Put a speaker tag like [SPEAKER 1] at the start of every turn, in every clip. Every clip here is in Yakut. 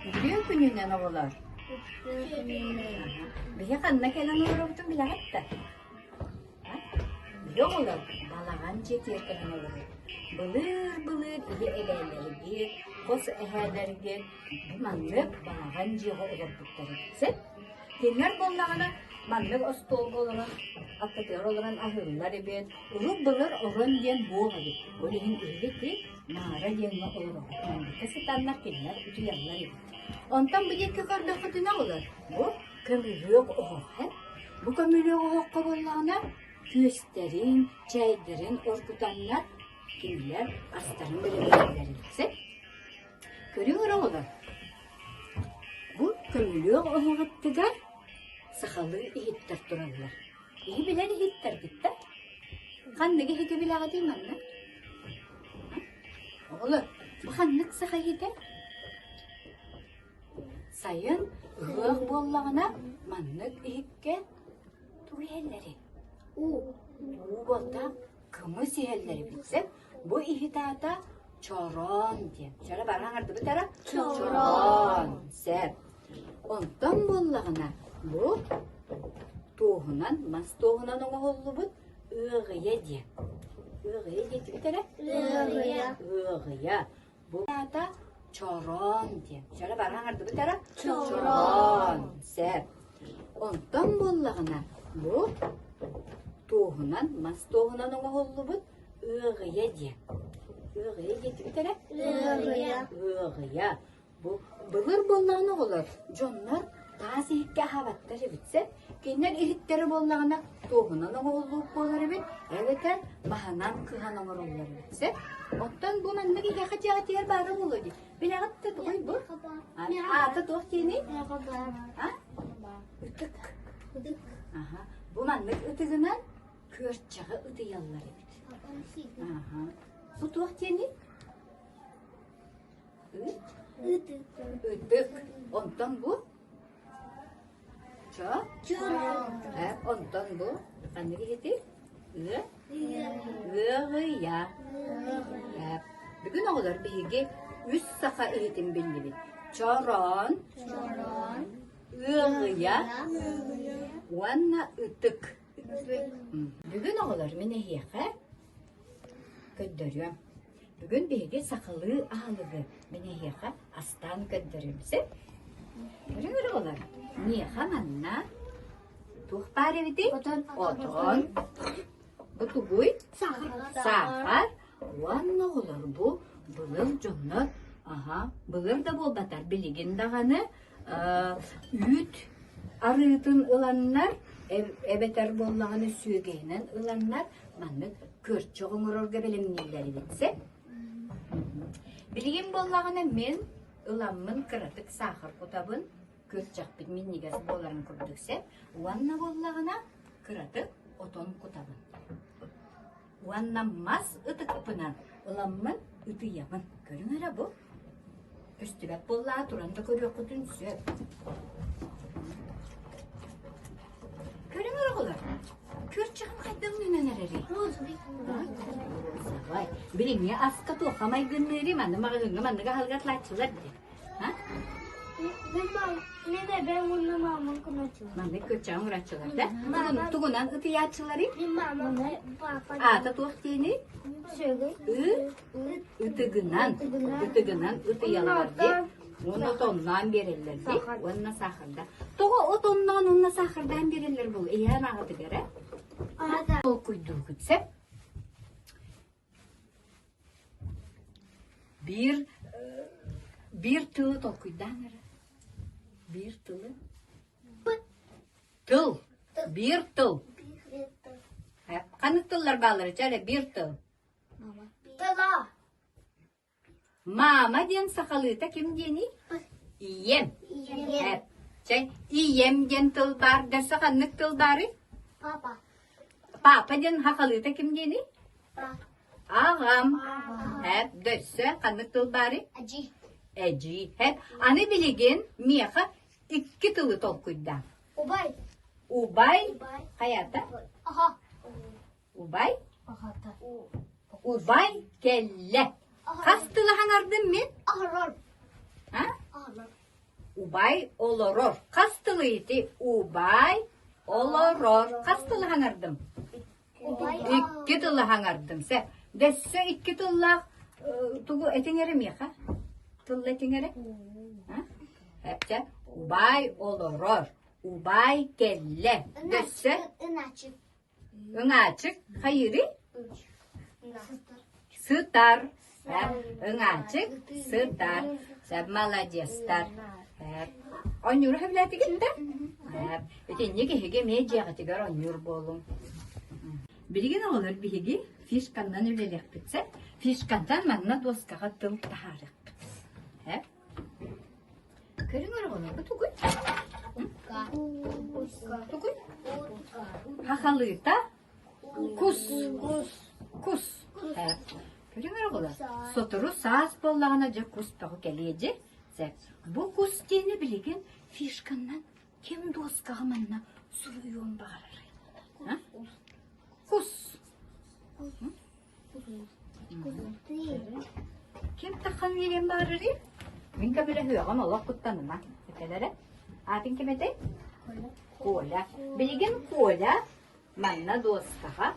[SPEAKER 1] Үтүө күнүнэн оҕолор. Биһи ханна кэлэн олоробутун билэҕит да? Биһи оҕолор балаҕан дьиэтигэр кэлэн олоробут. Былыр-былыр ийэ эбээлэргит, хос эһээлэргит бу маннык балаҕан дьиэҕэ олорбуттар эбит. Сөп? Кинилэр буоллаҕына маннык остуолга олорон, аттытыгар олорон аһыыллар эбит. Урут былыр орон диэн буох эбит. Ол иһин эһиги Наара диэҥҥэ олороҕут. Манныкка сытаннар кинилэр утуйаллар эбит. Онтон бу диэки көрдөххүтүнэ олор бу көмүлүөк оһох һэ. Бу көмүлүөк оһоххо буоллаҕына күөстэрин, чээйдэрин оргутаннар кинилэр астарын бэлэмнииллэр эбит. Сөп? Көрүҥ эрэ оҕолор. Бу көмүлүөк оһох аттыгар сахалыы иһиттэр тураллар. Иһи билэр иһиттэргит да? Ханнык иһити билэҕитий манна? Оҕолор, бу ханнык саха иһитэ? Сайын ыһыах буоллаҕына маннык иһиккэ тугу иһэллэрий? Уу. Уу буолтаах кымыс иһэллэр эбит сөп. Бу иһит аата чороон диэн. Чара бары аҥардыбыт ара? Чороон. Сөп. Онтон буоллаҕына бу туоһунан, мас туоһунан оҥоһуллубут ыаҕыйа диэн. Ыаҕыйа диэтибит эрэ?
[SPEAKER 2] Ыаҕыйа.
[SPEAKER 1] Ыаҕыйа. Бу аата чороон диэн. Чара бары аҥардыбыт эрэ?
[SPEAKER 2] Чороон.
[SPEAKER 1] Сөп. Онтон буоллаҕына бу туоһунан, мас туоһунан оҥоһуллубут ыаҕыйа диэн. Ыаҕыйа диэтибит эрэ?
[SPEAKER 2] Ыаҕыйа.
[SPEAKER 1] Ыаҕыйа. Бу былыр буоллаҕына оҕолор, дьоннор таас иһиккэ аһаабаттар эбит сөп. Кинилэр иһиттэрэ буоллаҕына туоһунан оҥоһуллубут буолар эбит, эбэтэр маһынан кыһан оҥороллор эбит сөп. Оттон бу маннык иһиэхэ дьиэҕитигэр баара буолуо дии. Билэҕит да тугуй бу? Аата туох диэний? А? Ытык. Аха. Бу маннык ытыгынан күөрчэҕи ытыйаллар эбит. Аха. Бу туох диэний?
[SPEAKER 2] Ытык.
[SPEAKER 1] Ытык. Онтон бу? Чо? Э, онтон бу? Ханнык иһити? Ыа? Ыаҕыйа. Э, бүгүн оҕолор биһиги үс саха иһитин биллибит. Чороон, ыаҕыйа уонна ытык. Бүгүн оҕолор мин эһиэхэ көрдөрүөм. Бүгүн биһиги сахалыы аһылыгы мин эһиэхэ астаан көрдөрүөм сөп? Көрүҥ эрэ оҕолор, миэхэ манна туох баар эбитий? Отон. Бу тугуй? Саахар. Уонна оҕолор бу былыр дьоннор аһа былыр да буолбатар билигин даҕаны үүт арыытын ыланнар эбэтэр буоллаҕына сүөгэйинэн ыланнар маннык күөрчэх оҥорорго бэлэмнииллэр эбит сөп. Билигин буоллаҕына мин ыламмын кыратык саахар кутабын, күөрчэхпит минньигэс буоларын курдук сөп. Уонна буоллаҕына кыратык отон кутабын. Уонна мас ытыкпынан ыламмын ытыйабын. Көрүҥ эрэ бу. Көстүбэт буоллаҕа туран да көрүөххүтүн сөп. Көрүҥ эрэ оҕолор, күөрчэҕим хайдах үүнэн эрэрий? Давай, билиҥҥи аска туохха майгынныырый? Манна маҕаһыыҥҥа маннык аһылык атлааччылар дии. А?
[SPEAKER 2] Мин эбэм уонна маамам көмөчүлэр.
[SPEAKER 1] Маннык күөрчэҕин урааччылар да? Тугунан ытыйааччыларый?
[SPEAKER 2] Мин маамам, папа.
[SPEAKER 1] Аата туох диэний?
[SPEAKER 2] Сөгөй.
[SPEAKER 1] Ы? Ытыгынан, ытыгынан ытыйаллар дии. Уонна отонноон биэрэллэр дии. Уонна саахардаан. Тоҕо отонноон уонна саахардаан биэрэллэр буолуо? Ийэм аҕатыгар ээ? Толкуйдуугут сөп? Биир биир тылы толкуйдаан эрэ. Биир тылы. Тыл. Биир тыл. Ханнык тыллар бааллар? Чэ эрэ биир тыл.
[SPEAKER 2] Тыла.
[SPEAKER 1] Мама диэн сахалыыта ким диэний? Ийэм.
[SPEAKER 2] Ийэм.
[SPEAKER 1] Чэ, ийэм диэн тыл баар. Дөссө ханнык тыл баарый?
[SPEAKER 2] Папа.
[SPEAKER 1] Папа диэн сахалыыта ким диэний? Аҕам. Эп, дөссө ханнык тыл баарый?
[SPEAKER 2] Эдьиий.
[SPEAKER 1] Эдьиий. Эп, аны билигин миэхэ икки тылы толкуйдаа.
[SPEAKER 2] Убай.
[SPEAKER 1] Убай. Хайата?
[SPEAKER 2] Аха.
[SPEAKER 1] Убай? Убай кэллэ. Хас тылы хаҥардым мин?
[SPEAKER 2] Аһарар.
[SPEAKER 1] А?
[SPEAKER 2] Аһарар.
[SPEAKER 1] Убай олорор. Хас тылы ити? Убай олорор. Хас тылы хаҥардым? Икки тылы хаҥардым. Сэ, дэссе икки тыллаах тугу этиҥ эрэ миэхэ? Тылла этиҥ эрэ? Эпчэ, убай олорор. Убай кэллэ. Дөссө?
[SPEAKER 2] Ыначык.
[SPEAKER 1] Ыҥаачык хайыырый? Сытар. Ыҥаачык сытар. Сөп маладьыастар. Оонньууру сөбүлээтигит да? Итинник эһиги эмиэ дьиэҕитигэр оонньуур буолуҥ. Билигин оҕолор биһиги фишканнан үлэлиэхпит сөп. Фишкантан манна дуоскаҕа тыл таһаарыахпыт. Көрүҥ оҕолорго тугуй? Тугуй? Хахалыыта кус. Кус. Көрүҥ оҕолор. Сотору саас буоллаҕына дьэ кус бөҕө кэлиэ дьэ. Бу кус диэни билигин фишканнан ким дуоскаҕа манна суруйуон баҕарарый? Кус. Ким таххан биэриэн баҕарарый? Мин көмөлөһүөҕүм, олох куттаныма. Этэлэрэ. Аатын ким этэй? Коля. Билигин Коля манна дуоскаҕа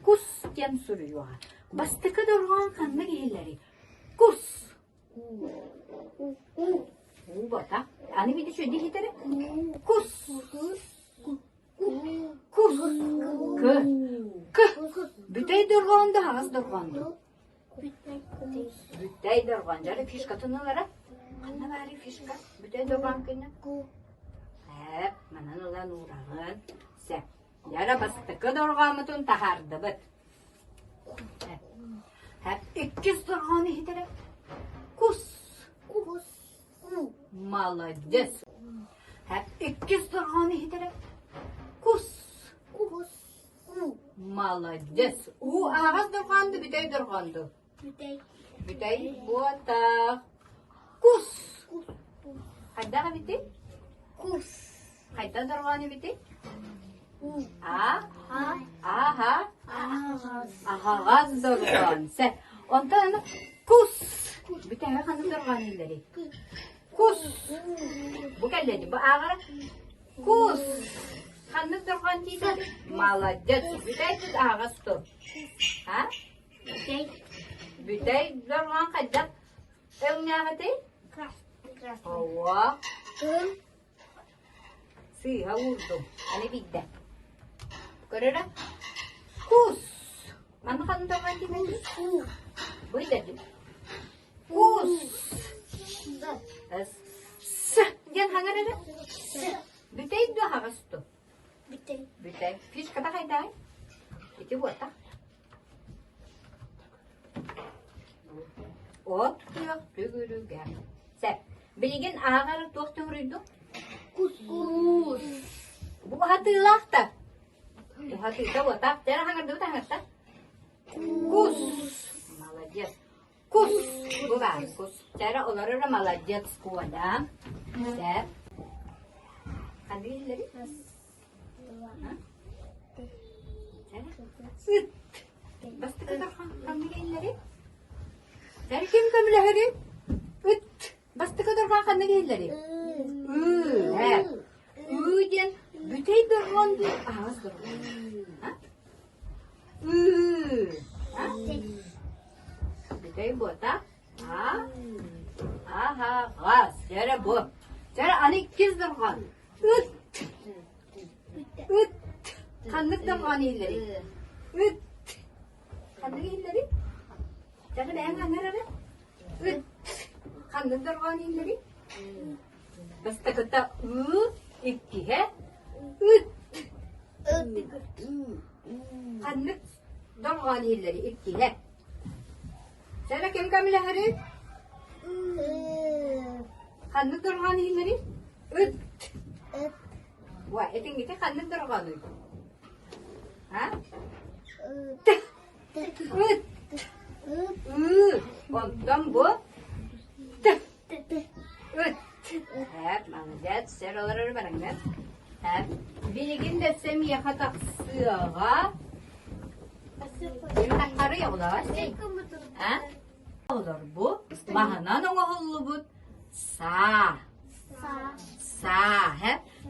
[SPEAKER 1] кус диэн суруйуоҕа. Бастакы дорҕоон ханнык иһиллэрий? Кус. Уу бата. Аны биир үчүгэйдик иһитэрэ. Кус. Кус. К. К. Бүтэй дорҕоон да аһаҕас дорҕоон дуу? Бүтэй дорҕоон. Дьэ фишкатын ылара. Ханна баарый фишка? Бүтэй дорҕоон кэннэ. Эп, манан ылан уураҕын. Сөп. Дьэ бастакы дорҕооммутун таһаардыбыт. Эп, иккис дорҕоон иһитэрэ. Кус.
[SPEAKER 2] Кус.
[SPEAKER 1] Молодец. Иккис дорҕоон иһитэрэ. Кус.
[SPEAKER 2] Кус.
[SPEAKER 1] У. Молодец. У ааҕас дорҕоон ду бүтэй дорҕоон ду?
[SPEAKER 2] Бүтэй.
[SPEAKER 1] Бүтэй буотах. Кус. Хайдах эбитий?
[SPEAKER 2] Кус.
[SPEAKER 1] Хайдах дорҕоон эбитий?
[SPEAKER 2] У.
[SPEAKER 1] А.
[SPEAKER 2] А.
[SPEAKER 1] Аха.
[SPEAKER 2] Аһаҕас.
[SPEAKER 1] Аһаҕас дорҕоон. Сэ. Онтон аны кус. Бүтэһэ ханнык дорҕоон иһиллэрий? Кус. Бу кэллэ дии. Бу ааҕара. Кус. Ханнык дорҕоон тиийдэ? Молодец. Бүтэй тут ааҕас тур. А?
[SPEAKER 2] Бүтэй.
[SPEAKER 1] Бүтэй дорҕоон хайдах өҥнөөх этэй?
[SPEAKER 2] Красный.
[SPEAKER 1] Ооба.
[SPEAKER 2] Ым.
[SPEAKER 1] Сыыһа уурдум. Аны биирдэ. Көрөрө. Кус. Манна ханнык дорҕоон тиийдэ? Бу идэтин. Кус. С диэн хаҥар эрэ. Бүтэй дуо аһаҕас дуо?
[SPEAKER 2] Бүтэй.
[SPEAKER 1] Бүтэй. Фишката хайдаҕай? Ити буотах. От күөх төгүрүгэ. Сөп. Билигин ааҕары туох төгүрүйдүк?
[SPEAKER 2] Кус.
[SPEAKER 1] Кус. Бу уһатыылаах да. Уһатыыта уотаах. Дьэ, хаҥардыбыт хаҥарта. Кус. Молодец. Кус. Бу баар кус. Дьэ, олорор молодец Коля. Сөп. Ханнык иһиллэрий? Ыт. Бастакы дорҕоон иһиллэрий? Дьэ, ким көмөлөһөрүй? Ыт. Бастакы дорҕоон ханнык иһиллэрий? Ыы. Ээ. Ыы диэн бүтэй дорҕоон дуу, аһаҕас дорҕоон. Ыы. Бүтэй буота. А. Аһаҕас. Дьэ бу. Дьэ аны иккис дорҕоон. Ыт. Ыт. Ханнык дорҕоон иһиллэрий? Ыт. Ханнык иһиллэрий? Дьэ бэйэҥ аҥар эрэ. Ыт. Ханнык дорҕоон иһиллэрий? Бастакыта ыы, иккиһэ ыт. Ханнык дорҕоон иһиллэрий? Иккиһэ. Сэрэ ким көмөлөһөрүй? Ханнык дорҕоон иһиллэрий? Ыт. Уа, этиҥҥити ханнык дорҕоонуй? А? Т. Ыт. Ыы. Онтон бу Т. Ыт. Эп, молодец, сэр олорор бараҥҥын. Эп. Билигин да миэхэ тахсыаҕа. Таххары оҕолор. А? Оҕолор бу маһынан оҥоһуллубут саа.
[SPEAKER 2] Саа.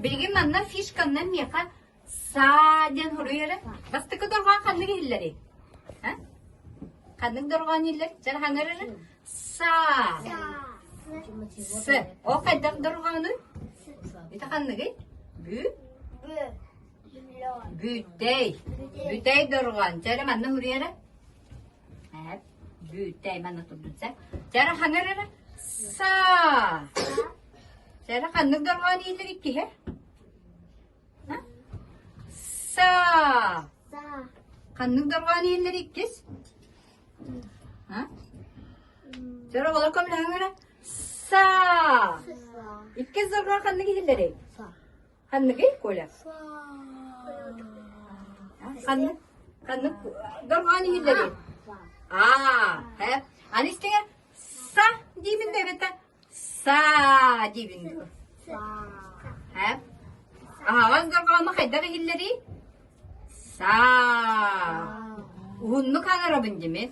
[SPEAKER 1] Билигин манна фишканнан миэхэ саа диэн суруйара. Бастакы дорҕоон ханнык иһиллэрий? А? Ханнык дорҕоон иһиллэр? Чэ, хаҥарары? Саа. С. О хайдах дорҕоонуй? Ити ханныгый? Бү. Бүтэй. Бүтэй дорҕоон. Чэ, эрэ манна суруйара. Эп. Бүтэй манна турдун сэ. Чэ, эрэ хаҥар эрэ. Саа. Чэ, эрэ ханнык дорҕоон иһиллэр иккиһэ? Саа. Ханнык дорҕоон иһиллэр иккис? Чэ, оҕолор көмөлөһүҥ эрэ. Саа. Иккис дорҕоон ханнык иһиллэрий? Ханныгый, Коля? Ханнык? Ханнык дорҕоон иһиллэрий? Аа, э? Аны истиҥэ са диибин да эбэтэ Саа диибин дуо? Ээ? Аһаҕас дорҕоону хайдах иһиллэрий? Саа. Уһуннук аҥарабын димин.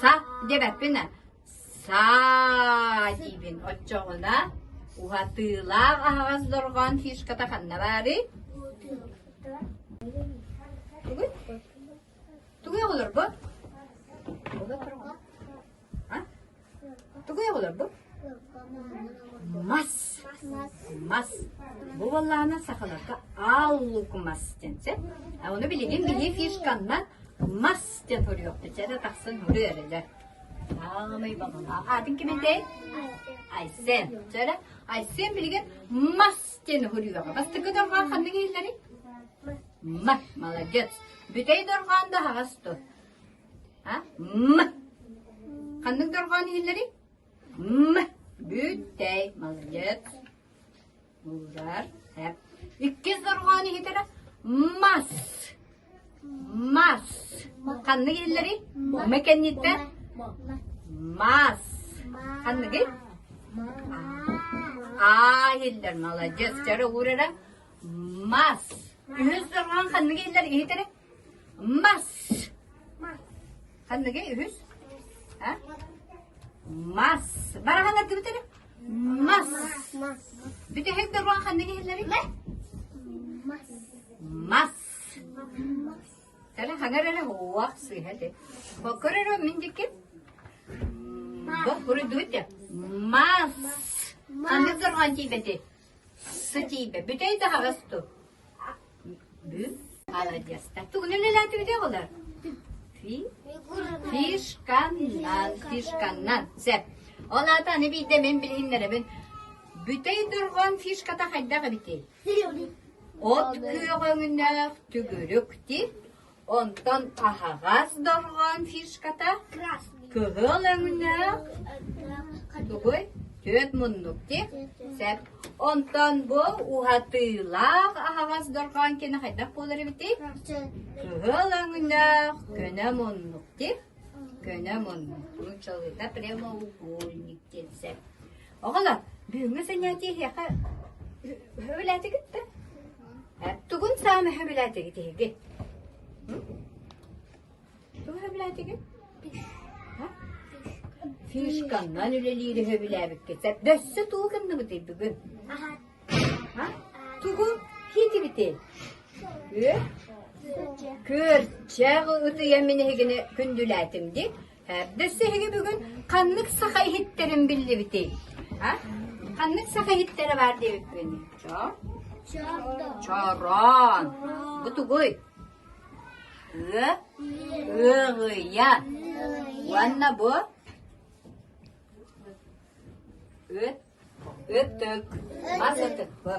[SPEAKER 1] Са диэбэппин ээ. Саа диибин. Оччоҕуна уһатыылаах аһаҕас дорҕоон фишката ханна баарый? Тугуй? Тугуй оҕолор бу? Тугуй оҕолор бу? Мас. Мас. Бу буоллаҕына сахаларга ааллук мас диэн сөп. Ону билигин биһи фишканнан мас диэн суруйуохпут. Чэ тахсан суруй эрэлэр. Аамай баҕалаах. Аатын ким этэй? Айсен. Чэ эрэ Айсен билигин мас диэн суруйуоҕа. Бастакы дорҕоон ханнык иһиллэрий? М. Молодец. Бүтэй дорҕоон да аһаҕас тут. А? М. Ханнык дорҕоон иһиллэрий? М. Бүтэй. Молодец. Уурар. Эп. Иккис дорҕоон иһитэрэ мас. Мас. Ханнык иһиллэрий? М кэнниттэн мас. Ханныгый? А иһиллэр. Молодец. Чара уурара. Мас. Үһүс дорҕоон ханнык иһиллэр иһитэрэ? Мас. Ханныгый үһүс? А? Мас. Барахан ардыбыт эрэ? Мас. Бүтэһик дорҕоон ханнык иһиллэрий?
[SPEAKER 2] Мас.
[SPEAKER 1] Мас. Кэлэ хаҥар эрэ уох сыыһа этэ. Көр эрэ мин дикки. Бу куруйдубут дьэ. Мас. Ханнык дорҕоон тиийбэти? Сы тиийбэ. Бүтэй да хаҕас ту. Молодецтар. Тугун үлэлээтибит оҕолор? Фи? Фишканнан, фишканнан. Сөп. Ол аата аны биирдэ мин билиһиннэрэбин. Бүтэй дорҕоон фишката хайдах эбитий? От күөх өҥүнээх түгүрүк тип, онтон аһаҕас дорҕоон фишката кыһыл өҥнөөх тугуй? Түөрт муннук тип. Сөп. Онтон бу уһатыылаах аһаҕас дорҕоон кини хайдах буолар эбитий? Кыһыл өҥнөөх көнө муннук тип. Көнө муннук. Нууччалыыта прямоугольник диэн сөп. Оҕолор, бүгүҥҥү занятие эһиэхэ сөбүлээтигит да? Тугун саамай сөбүлээтигит эһиги? Тугу сөбүлээтигит? Фишканнан үлэлиири сөбүлээбиккит. Өссө тугу гынныбытый бүгүн? Тугу киитибитий? Күөрчэх ытыйа мин эһигини күндүлээтим дии. Өссө эһиги бүгүн ханнык саха иһиттэрин биллибитий? Ханнык саха иһиттэрэ баар диэбиппиний? Чороон. Бу тугуй? Ыа, ыаҕыйа. Уонна бу ыт, ытык, мас ытык бу.